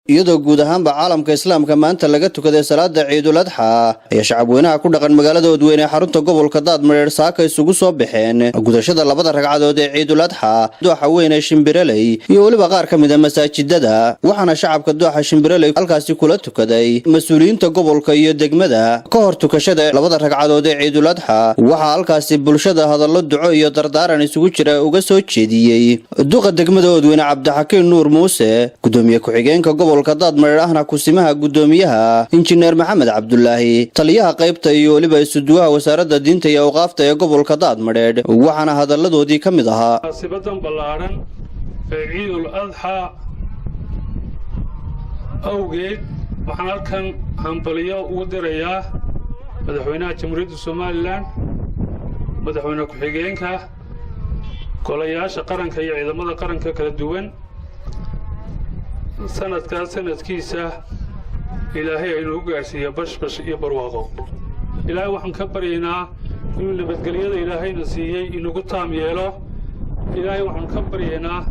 Iyadoo guud ahaanba caalamka Islaamka maanta laga tukaday salaada Ciidul Adxa, ayaa shacabweynaha ku dhaqan magaalada Oodweyne ee xarunta gobolka Daadmareer saaka isugu soo baxeen gudashada labada ragcadood ee Ciidul Adxa dooxa weyn ee Shimbireley iyo weliba qaar ka mid a masaajidada. Waxaana shacabka dooxa Shimbireley halkaasi kula tukaday mas-uuliyiinta gobolka iyo degmada. Ka hor tukashada labada ragcadood ee Ciidul Adxa, waxaa halkaasi bulshada hadallo duco iyo dardaaran isugu jira uga soo jeediyey duqa degmada Oodweyne, Cabdixakiin Nuur Muuse, gudoomiye ku-xigeenka gobolka Daadmareer ahna kusimaha gudoomiyaha, Injineer Maxamed Cabdulaahi, taliyaha qaybta iyo weliba isuduwaha wasaaradda diinta iyo awqaafta ee gobolka Daadmadheedh. Waxaana hadalladoodii ka mid ahaa: Munaasibadan ballaadhan ee Ciidul Adxaa awgeed, waxaan halkan hambaliyo ugu dirayaa Madaxweynaha Jamhuuriyadda Somaliland, Madaxweyne ku-xigeenka, golayaasha qaranka iyo ciidamada qaranka kala duwan. Sanadkaas sanadkiisa Ilaahay aynuu gaadhsiiya bashbash iyo barwaaqo. Ilaahay waxaan ka baryaynaa inuu nabadgelyada Ilaahayna siiyey inagu taam yeelo. Ilaahay waxaan ka baryaynaa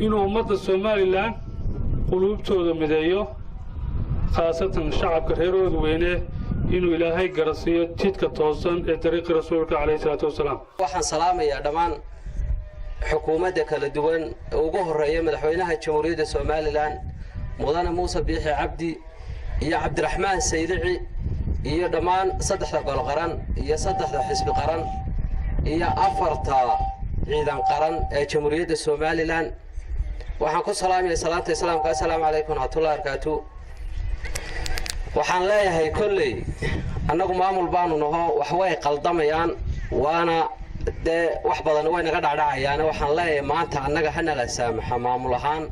inuu ummadda Somaliland quluubtooda mideeyo, khaasatan shacabka reer Oodweyne inuu Ilaahay garasiiyo jidka toosan ee dariiqii Rasuulka calayhi salaatu wasalaam. Waxaan salaamayaa dhammaan xukuumadda kala duwan ee ugu horreeya Madaxweynaha Jamhuuriyadda Somaliland, Mudane Muuse Biixi Cabdi, iyo Cabdiraxmaan Saylici, iyo dhammaan saddexda gol qaran iyo saddexda xisbi qaran iyo afarta ciidan qaran ee Jamhuuriyadda Somaliland. Waxaan ku salaamaya salaanta Islaamka: assalaamu calaykum waraxmatullahi barakaatu. Waxaan leeyahay, kolley annagu maamul baanu naho, wax way qaldamayaan, waana dee wax badan way naga dhacdhacayaan. Waxaan leeyahay, maanta annaga hanala saamaxa maamul ahaan.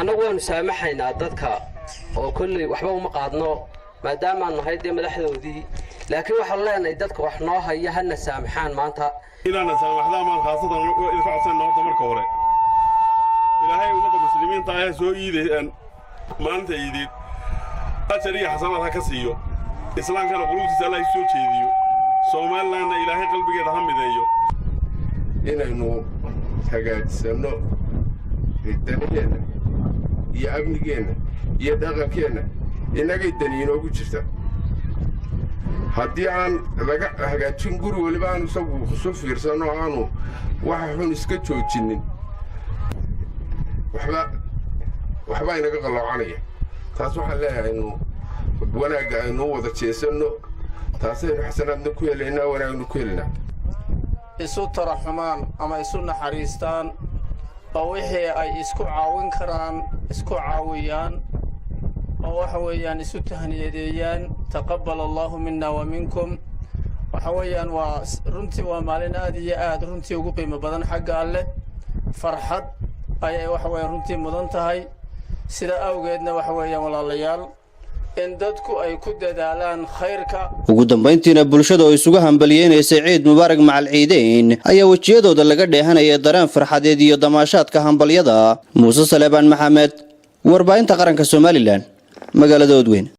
Annagu waanu saamaxaynaa dadka oo kolley waxba uma qaadno maadaamaan nahay dee madaxdoodii, laakiin waxaanu leenahay dadka wax noo haya hana saamaxaan maanta. Inaana saamaxdaan baan khaasatan idinka codsanna. Horta marka hore, Ilaahay ummadda Muslimiinta ahee soo iidayaan maalinta iideed ajar iyo xasanaad ha ka siiyo, Islaamkana quluubtiisa Allah soo jeediyo, Somalilandna Ilaahay qalbigeeda ha mideeyo. Inaynu hagaajsanno danaheenna iyo amnigeenna iyo dhaqankeenna innagay dani inoogu jirta. Haddii aan laga hagaajin, guri weliba aanu isagu isu fiirsanno, aanu waxa xun iska joojinnin, waxba waxbaa inaga qalloocanaya. Taas waxaan leeyahay, aynu wanaagga aynu wada jeesanno. Taasaynu xasanaadna ku helaynaa, wanaagnu ku helaynaa. Isu taraxumaan ama isu naxariistaan oo wixii ay isku caawin karaan isku caawiyaan, oo waxa weeyaan isu tahniyadeeyaan. Taqabbal Allahu minna wa minkum. Waxa weeyaan, waa runtii waa maalin aad iyo aad runtii ugu qiimo badan xagga Alleh. Farxad ayay waxa weeyaan runtii mudan tahay. Sida awgeedna waxa weeyaan, walaalayaal, in dadku ay ku dadaalaan khayrka. Ugu dambayntiina, bulshada oo isugu hambaliyeynaysay Ciid Mubaarak macal ciideyn ayaa wejiyadooda laga dheehanaya dareen farxadeed iyo damaashaadka hambalyada. Muuse Saleebaan Maxamed, Warbaahinta Qaranka Somaliland, magaalada Oodweyn.